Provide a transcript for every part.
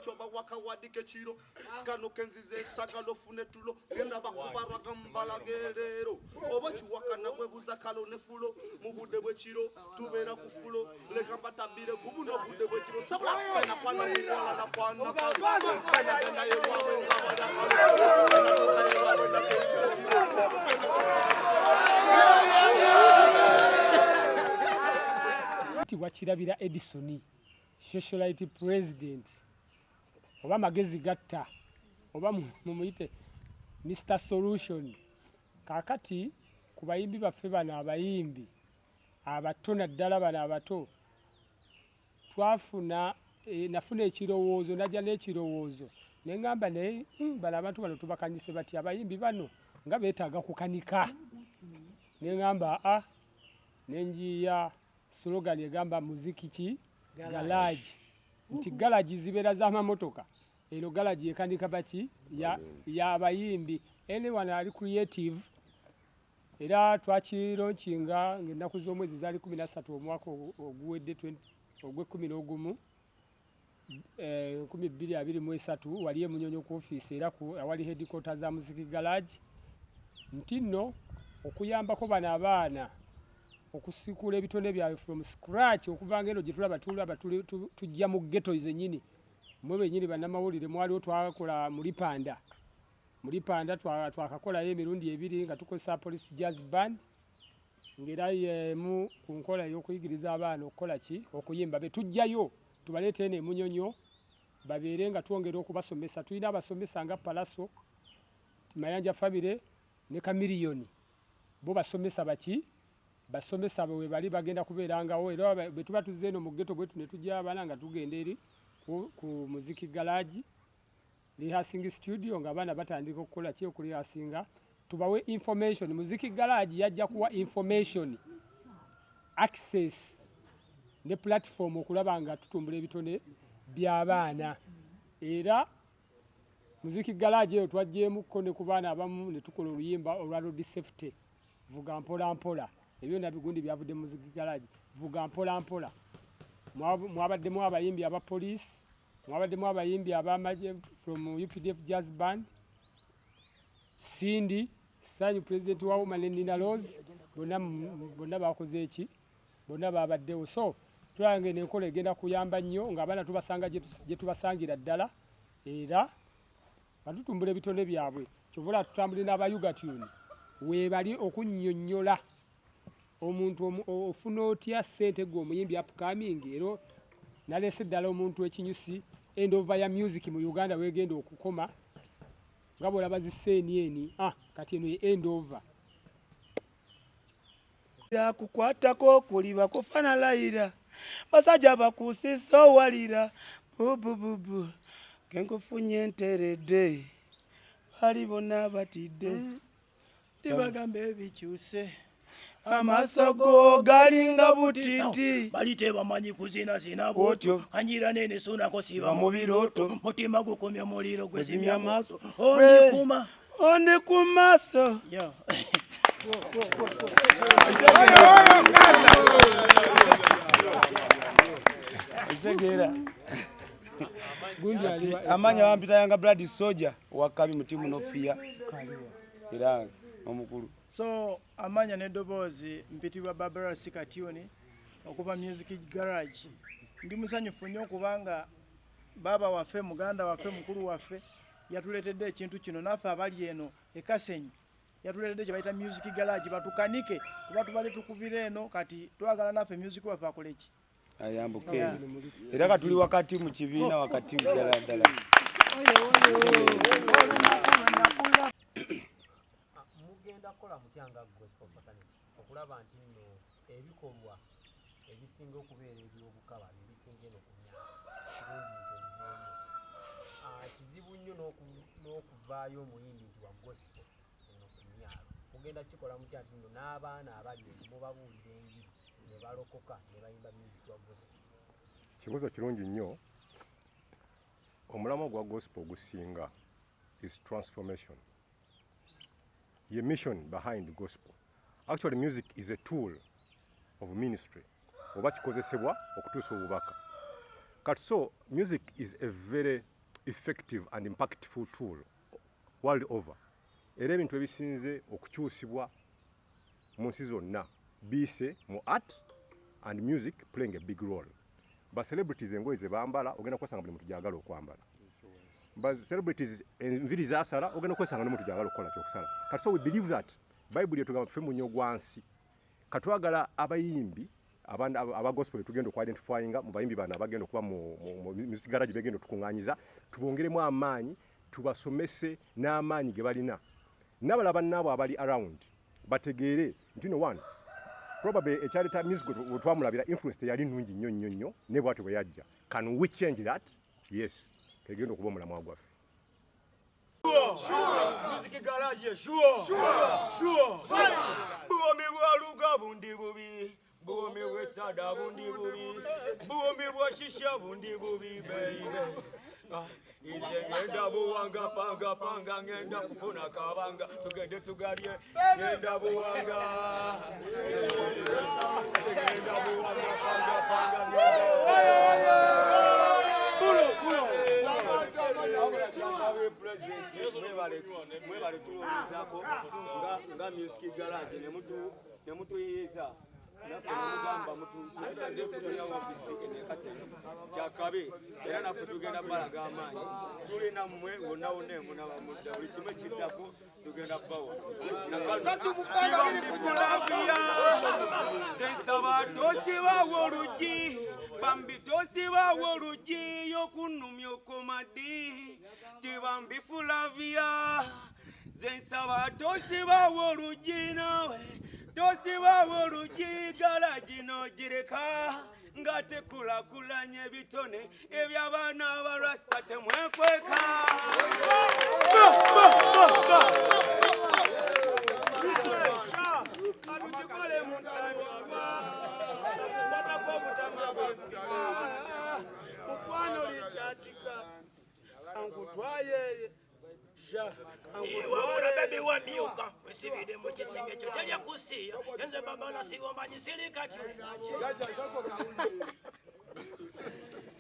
Kyoba wakawadike kiro kano kenzize esagala ofune tulo genda bakubarwaga mbalage leero oba kiwakana bwebuza kalo ne fulo mu budde bwekiro tubeera ku fulo leka mbatambire ku buno budde bwekiro sabula kwena kwana muwala na kwana kano genda yewabwe nga bala Kirabira Edison, socialite president, oba magezi gatta, oba mumuyite Mr Solution. Kaakati ku bayimbi baffe bano abayimbi abato, naddala bano abato, twafuna nafuna ekirowoozo, najja n'ekirowoozo ne ŋŋamba naye bano abantu bano tubakanyise batya? Abayimbi bano nga beetaaga kukanika. Ne ŋŋamba ne njiiya slogan egamba muziki ki garage, nti garage zibeera z'amamotoka, eno garage ekanika baki y'abayimbi. Anyone ali creative. Era twakilaunchinga ng'ennaku z'omwezi zaali 13 omwaka oguwedde ogw'e-11 2023, wali emunyonyo ku ofiisi era awali headquarter za Muziki Garage, nti nno okuyambako bano abaana okusikula ebitone byabwe from scratch, okuva ng'eno gye tulaba tulaba tujja mu ghetto zennyini. Mwe bennyini bannamawulire mwaliwo, twakola mu Lipanda, mu Lipanda twakakolayo emirundi ebiri nga tukozesa Police Jazz Band, ng'era yemu ku nkola ey'okuyigiriza abaana okukola ki, okuyimba. Be tujjayo tubaleete eno emunyonyo babeere nga twongera okubasomesa. Tulina abasomesa nga Palaso Mayanja Family ne Kamiliyoni, bo basomesa baki, basomesa bwe bali bagenda kubeerangawo. Era bwe tuba tuzze eno mu ghetto bwetu ne tujja abaana nga tugenda eri ku Muziki Garage rehearsing studio, ng'abaana batandika okukola ki, okurehearsinga, tubawe information. Muziki Garage yajja kuwa information access ne platform okulaba nga tutumbula ebitone by'abaana. Era Muziki Garage eyo twaggyemukko ne ku baana abamu ne tukola oluyimba olwa road safety, "Vuga Mpola Mpola". Ebyo byonna bigundi byavudde mu Muziki Garage. "Vuga Mpola Mpola" mwabaddemu abayimbi aba police, mwabaddemu abayimbi ab'amagye from UPDF Jazz Band, Cindy Sanyu, president wa UMA, ne Nina Rose, bonna bonna bakoze eki, bonna babaddewo. So tulaba nga eno enkola egenda kuyamba nnyo ng'abaana tubasanga gye tubasangira ddala era nga tutumbula ebitone byabwe. Kyova olaba tutambulire n'abayugatune weebali okunnyonnyola omuntu ofuna otya ssente gwe omuyimbi upcoming. Era naleese ddala omuntu ekinyusi endova ya music mu Uganda wegenda okukoma, nga bw'olaba ziseeni eni kati eno ye endova. Kukwatako kuliba kufana layira, basajja bakusisa owalira bubububu kenkufunye nteredde, bali bonna batidde. Tibagamba ebikyuse. Amaaso go galinga butiti. Bali tebamanyi kuzina zina. Bwotyo. Anjira nene sunako siba mu birooto. Mutima gukomya muliro. Gwezimya amaaso. Ondikuma. Ondi ku maaso. Yo. Okitegeera? Gundi aliwa? Amanya bampita Yanga Blood Soldier wakabi mutimu nofia era omukulu. So amanya n'eddoboozi mpitibwa Barbara Sikatuni okuva Music Garage. Ndi musanyufu nnyo kubanga baaba waffe, muganda waffe, mukulu waffe yatuleetedde ekintu kino. Naffe abali eno ekasenyi yatuleetedde kye bayita Music Garage, batukanike kuba tubadde tukubira eno. Kati twagala naffe music waffe akole ki? Ayambuke. Era katuli wakati mu kibiina wakati ddala ddala. Mugenda kukola mutya nga gospel fraternity okulaba nti nno ebikolwa ebisinga okubeera ebyobukaba byebisinga eno ku myaka kirungi nti ozzeemu? Kizibu nnyo n'okuvaayo omuyimbi nti wa gospel eno ku myalo. Mugenda kukikola mutya nti nno n'abaana abali eno mubabuulira enjiri ne balokoka ne bayimba music wa gospel? Kibuuzo kirungi nnyo. Omulamwa gwa gospel ogusinga is transformation, ye mission behind gospel. Actually, music is a tool of ministry, oba kikozesebwa okutuusa obubaka. Kati so music is a very effective and impactful tool world over, era ebintu ebisinze okukyusibwa mu nsi zonna biise mu art and music playing a big role. Ba celebrities engoye ze bambala ogenda kwesanga buli muntu gyagala okwambala, ba celebrities enviri zasala ogenda kwesanga n'omuntu gyagala okukola kyokusala. Kati so we believe that Bayibuli etugamba tufe munyo gwa nsi. Katwagala abayimbi aba gospel tugenda okuidentifyinga mu bayimbi bano abagenda okuba mu music garage, begenda otukuŋŋanyiza, tubongeremu amaanyi, tubasomese n'amaanyi ge balina, n'abalala bannaabwe abali around bategeere nti no one probably ekyaleeta music we twamulabira influence teyali nnungi nnyo nnyo nnyo, ne bwatyo bwe yajja. Can we change that? Yes, kegenda okuba omulamwa gwaffe. Music garage, sure. Sure. Buwomi bwa luga bundi bubi. Buwomi bw'essada bundi bubi. Buwomi bwa shisha bundi bubi, baby. Ah, nze ngenda buwanga panga panga, ngenda kufuna kabanga, tugende tugalye, ngenda buwanga. Ngenda buwanga panga panga, ngenda. Bulo bulo. Mwebale tulowoozaako nga music garage ne mutuyiiza naffe nemugamba mutusaze kutolera ofisi enekaseno kyakabi, era naffe tugenda balaga amaanyi tulina mmwe wonna wonna emunaba mudda buli kimu ekiddako tugenda kubawa. Bambi zensaba tosibawo oluggi, bambi tosibawo oluggi yokunnumya okoma ddi tibambi Flavia, zensaba tosibawo oluggi nawe tosibawo oluggi galagi n'ogireka nga tekulakulanya ebitone eby'abaana abarasta temwekweka. Ba, ba, ba, ba. Katukikole mu ntandikwa kakukwatako obutama bwempika mukwano likyatika kankutwaye. Wabula baby wamyuka wesibide mu kisenge kyo terya kusiya enze babala siwomanyi siri kati.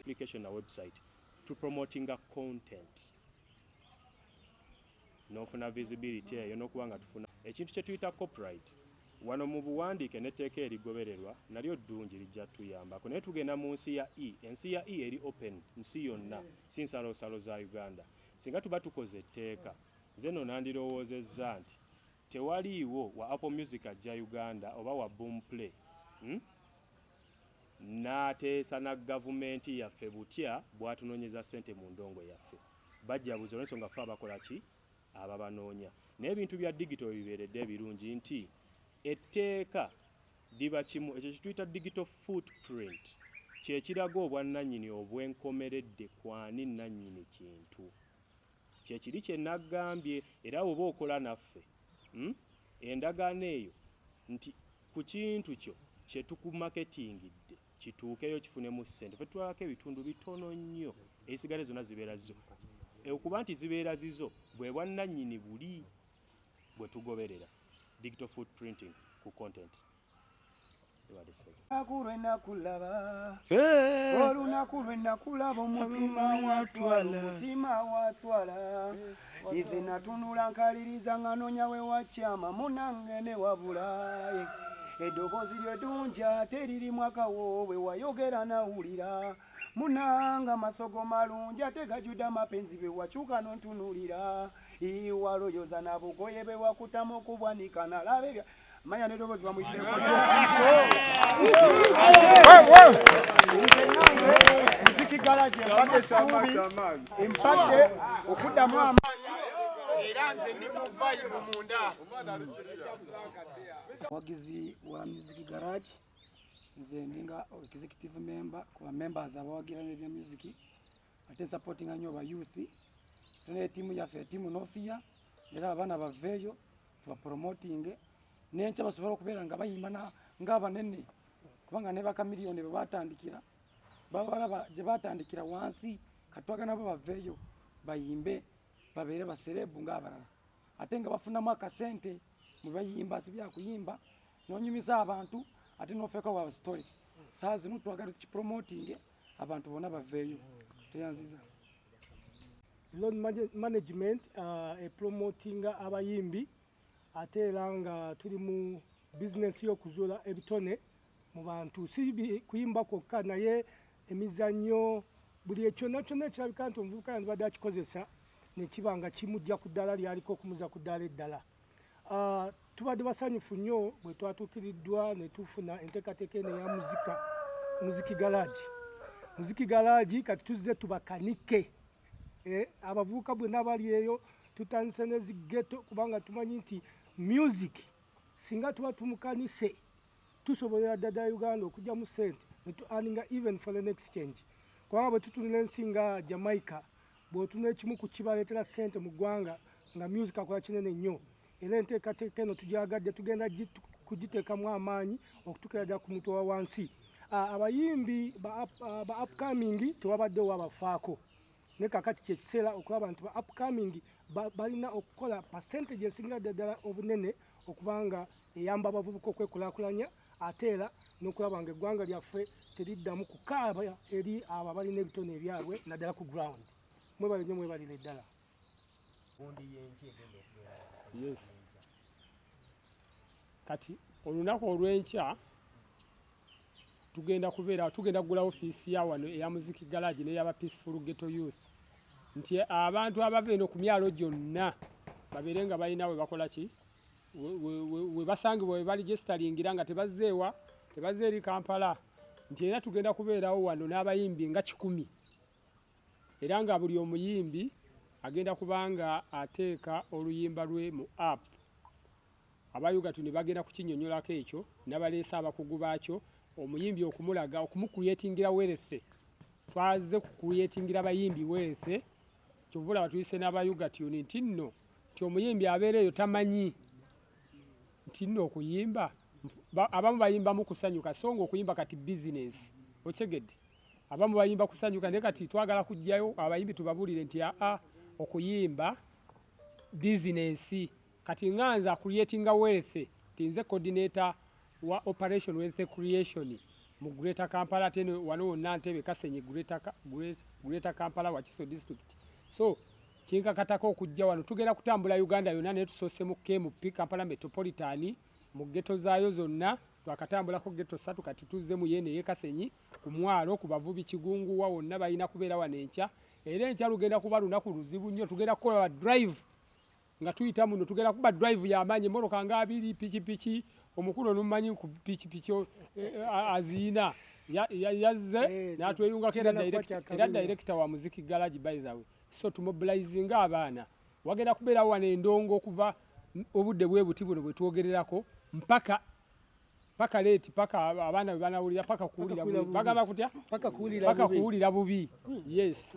Application na website to promotinga content n'ofuna visibility eyo n'okuba nga tufuna ekintu kye tuyita copyright wano mu buwandiike n'etteeka erigobererwa nalyo ddungi lijja tuyambako, naye tugenda mu nsi ya e ensi ya e eri open nsi yonna, si nsalosalo za Uganda. Singa tuba tukoze etteeka, nze nno nandirowoozezza nti tewaliiwo wa Apple Music ajja Uganda oba wa Boomplay, N'ateesa na gavumenti yaffe butya bw'atunoonyeza ssente mu ndongo yaffe. Bajja buzi olw'ensonga ffe abakola ki? Ababanoonya. Naye ebintu bya digito we bibeeredde ebirungi nti etteeka liba kimu, ekyo kye tuyita digital footprint kye kiraga obwannannyini obw'enkomeredde kw'ani nnannyini kintu. Kye kiri kye naggambye era bw'oba okola naffe, endagaano eyo nti ku kintu kyo kye tukumaketingidde kituukeyo kifunemu ssente, ffe tutwalako ebitundu bitono nnyo, ezisigadde zonna zibeera zizo. Okuba nti zibeera zizo bwe bwannannyini buli bwe tugoberera, digital footprinting ku content. Olunaku lwe nakulaba, olunaku lwe nakulaba, omutima watwala, omutima watwala. Nze natunula nkaliriza nga noonya we wakyama munange ne wabula. Eddoboozi lyo ddungi ate lirimu akawoowe, wayogera nawulira munanga masogo malungi ate gajjudde amapenzi, bwe wakyuka n'ontunuulira iwaloyoza na bugoye bwe wakutamu okubwanika nalaba ebya manya n'eddoboozi bamwiseeko. Nze nange Music Garage empadde essuubi, empadde okuddamu amaanyi. Era nze ndi mu vibe munda. Muwagizi wa Music Garage, nze ndinga executive member ku ba members abawagira ebya music, ate supportinga nnyo ba youth. Ate ttiimu yaffe, ttiimu Nofia, era abaana baveeyo tubapromotinge n'enkya basobole okubeera nga bayimba ng'abanene, kubanga ne bakamiliyoni bwe batandikira babalaba gye batandikira wansi. Katwaga nabo baveeyo bayimbe babeere ba celeb ng'abalala, ate nga bafunamu akasente mu bayimba, si byakuyimba n'onyumiza abantu ate n'ofeeka wa story. Saa zino twagala tukipromotinge. Abantu bonna baveeyo. Tweyanziza. Loan management epromotinga abayimbi, ate era nga tuli mu bizinesi y'okuzuula ebitone mu bantu, si kuyimba kwokka, naye emizannyo, buli kyonna kyonna ekirabika nti omuvubuka yandibadde akikozesa nekiba nga kimujja ku ddaala lyaliko okumuza ku ddaala eddala. Tubadde basanyufu nnyo bwe twatuukiriddwa ne tufuna enteekateeka eno eya muziki garage. Muziki garage kati tuzze tubakanike abavubuka bwenna bali eyo. Tutandise ne zi ghetto, kubanga tumanyi nti music singa tuba tumukanise, tusobolera ddala Uganda okugyamu sente netu earninga even foreign exchange, kubanga bwe tutunula ensi nga Jamaica, bw'otunula ekimu ku kibaleetera sente mu ggwanga nga music akola kinene nnyo. Era enteekateeka eno tugyagadde, tugenda kugiteekamu amaanyi okutukira ddala ku mutwe wa wansi. Abayimbi ba upcoming tewabaddewo abafaako, naye kakati kyekiseera okulaba nti ba upcoming balina okukola percentage esingira ddala obunene, okubanga eyamba abavubuka okwekulaakulanya, ate era n'okulaba nga eggwanga lyaffe teriddamu kukaaba eri abo abalina ebitone ebyabwe naddala ku ground. Mwebale nnyo, mwebalire ddala. Gundi y'enkya egenda okubeera? Yes, kati olunaku olw'enkya tugenda kubeera, tugenda kugula ofiisi ya wano eya Muziki Garage n'eyaba Peaceful Ghetto Youth, nti abantu abava eno ku myalo gyonna babeere nga balina we bakola ki, we basangibwa, we baregisteringira nga tebazzeewa, tebazze eri Kampala, nti era tugenda kubeerawo wano n'abayimbi nga 100, era nga buli omuyimbi agenda kubanga ateeka oluyimba lwe mu app. Aba Ugatune bagenda kukinnyonnyolako ekyo, n'abaleese abakugu baakyo, omuyimbi okumulaga okumucreatingira wealth. Twaze kucreatingira bayimbi wealth, kyova olaba tuyise n'aba Ugatune, nti nno nti omuyimbi abeera eyo tamanyi nti nno okuyimba, abamu bayimbamu kusanyuka, so nga okuyimba kati bizinesi, okyegedde? Abamu bayimba kusanyuka, naye kati twagala kuggyayo abayimbi tubabuulire nti aa, okuyimba bizinesi. Kati nga nze acreatinga wealth, nti nze coordinator wa Operation Wealth Creation mu Greater Kampala, ate wano wonna Ntebe, Kasenyi, Greater Kampala, Wakiso District, so kinkakatako okujja wano. Tugenda kutambula Uganda yonna, naye tusoose mu KMP, Kampala Metropolitan, mu ghetto zaayo zonna. Twakatambulako ghetto ssatu, kati tuzze mu yeeno ey'e Kasenyi ku mwalo ku bavubi Kigunguwa. Wonna balina kubeera wano enkya, era enkya lugenda kuba lunaku luzibu nnyo. Tugenda kukola drive nga tuyita muno, tugenda kuba drive y'amaanyi, emmotoka nga 20, pikipiki. Omukulu onomumanyi ku pikipiki aziyina, yazze n'atweyungako, era director wa Muziki Garage, by the way. So tumobilizinga abaana, wagenda kubeerawo wano endongo okuva obudde bwe buti buno bwe twogererako mpaka paka late, paka abaana bwe banawulira, paka kuwulira bubi. Bagamba kutya? Paka kuwulira bubi. Yes.